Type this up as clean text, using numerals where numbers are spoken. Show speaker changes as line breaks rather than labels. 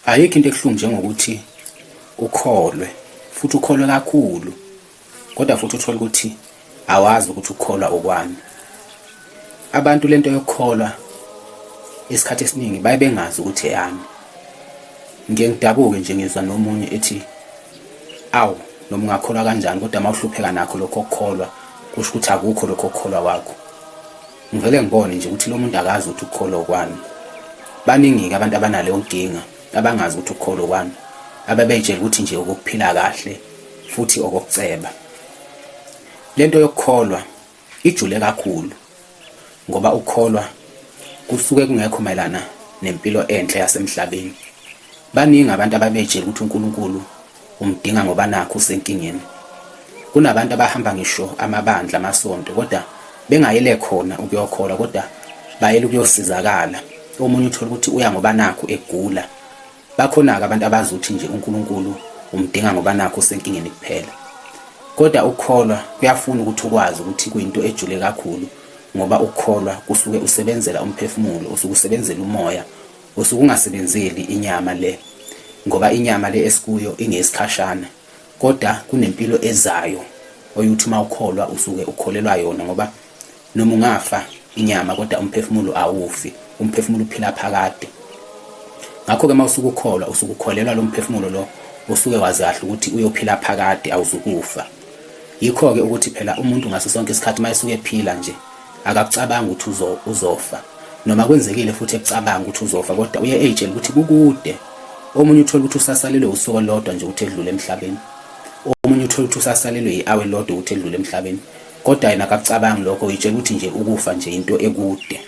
Ayikho into ebuhlungu njengokuthi ukholwe futhi ukholwe kakhulu kodwa futhi uthole ukuthi awazi ukuthi ukukholwa okwani. Abantu lento yokukholwa isikhathi esiningi baye bengazi ukuthi eyami. Ngiye ngidabuke nje ngizwa nomunye ethi awu noma ungakholwa kanjani kodwa uma uhlupheka nakho lokho okukholwa kusho ukuthi akukho lokho okukholwa kwakho. Ngivele ngibone nje ukuthi lo muntu akazi ukuthi ukukholwa okwani. Baningi-ke abantu abanaleyo nkinga abangazi ukuthi ukukholwa okwani, ababeyitshela ukuthi nje okokuphila kahle futhi okokuceba. Lento yokukholwa ijule kakhulu ngoba ukukholwa kusuke kungekho mayelana nempilo enhle yasemhlabeni. Baningi abantu ababetshela ukuthi uNkulunkulu umdinga ngoba nakhu usenkingeni. Kunabantu abahamba ngisho amabandla amasonto kodwa bengayele khona ukuyokholwa kodwa bayele ukuyosizakala. Omunye uthola ukuthi uya ngoba nakhu egula. Bakhona-ke abantu abazi ukuthi nje uNkulunkulu umdinga ngoba nakhu usenkingeni kuphela. Kodwa ukukholwa kuyafuna ukuthi ukwazi ukuthi kuyinto ejule kakhulu ngoba ukukholwa kusuke usebenzela umphefumulo, usuke usebenzela umoya, usuke ungasebenzeli inyama le ngoba inyama le esikuyo ingeyesikhashana kodwa kunempilo ezayo oyuthi uma ukholwa usuke ukholelwa yona ngoba noma ungafa inyama kodwa umphefumulo awufi, umphefumulo uphila phakade. Ngakho-ke uma usuke ukholwa usuke ukholelwa lo mphefumulo lo usuke wazi kahle ukuthi uyophila phakade awuzukufa. Yikho-ke ukuthi phela umuntu ngaso sonke isikhathi uma esuke ephila nje akakucabangi ukuthi uzofa noma kwenzekile futhi ekucabanga ukuthi uzofa kodwa uye eyitshela ukuthi kukude. Omunye uthola ukuthi usasalelwe usuku olodwa nje ukuthi edlule emhlabeni, omunye uthola ukuthi usasalelwe i-awa elilodwa ukuthi edlule emhlabeni, kodwa yena akakucabangi lokho, uyitshela ukuthi nje ukufa nje into ekude.